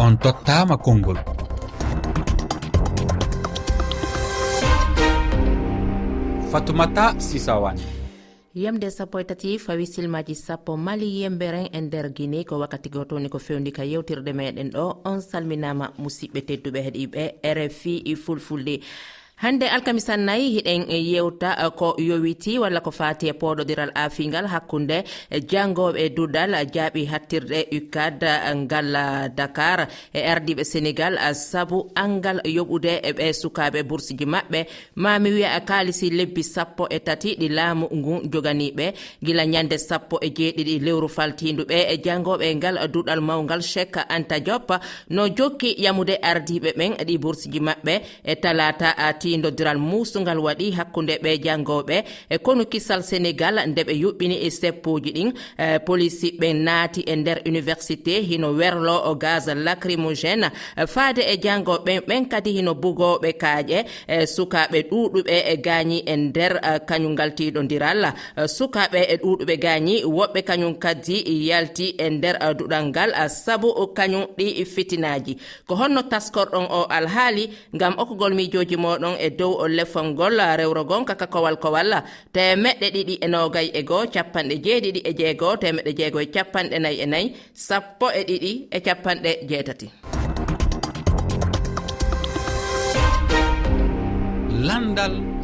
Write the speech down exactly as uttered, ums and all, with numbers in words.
On tottaama konngol. Fatumata Sisawan. Yamde sappo e tati fawi silmaaji sappo Mali yemberen e nder Guinée, ko wakkati gooto woni ko fewndi ka yewtirde meɗen ɗo. On salminaama, musidɓe tedduɓe heɗiiɓe R F I Fulfulde. Hannde alkamisa nayi, hiɗen yewta ko yowiti walla ko faati e pooɗodiral aafiingal hakkunde janngooɓe duɗal jaaɓi hattirɗe ucad ngal Dakar e ardiiɓe Senegal, sabu anngal yoɓude e ɓe sukaaɓe bursiji maɓɓe, maa mi wiya kaalisi lebbi sappo e tati ɗi laamu ngun joganiiɓe, gila ñande sappo e jeeɗiɗi lewru faltiindu ɓe e janngooɓe ngal duɗal mawngal Cheikh Anta Diop no jokki yamude ardiiɓe ɓen ɗi bursiji maɓɓe e talaata, a, tiindodiral muusungal waɗi hakkunde ɓe janngooɓe e konu kisal Senegal nde ɓe yuɓɓini e seppooji ɗin. E, polisi ɓen naati e nder université, hino werloo o gaz lacrymogène, e, faade e janngooɓe ɓen, ɓen kadi hino bugooɓe kaaƴe, e, sukaaɓe ɗuuɗuɓe e gaañi e nder, e, kañum ngal tiindodiral. E, sukaaɓe e ɗuuɗuɓe gaañi, woɓɓe kañum kadi yalti e nder, e, duɗal ngal, e, sabu kañum ɗi fitinaaji. Ko honno taskorɗon o alhaali? Ngam okkugol miijooji mooɗon e dow o lefol ngol, rewrogol ka, ka kowal kowal, teemeɗɗe ɗiɗi e noogay e goo, capanɗe jeeɗiɗi e jeego, teemeɗɗe jeego e capanɗe nayi e nayi, sappo e ɗiɗi e capanɗe jeetati. Landal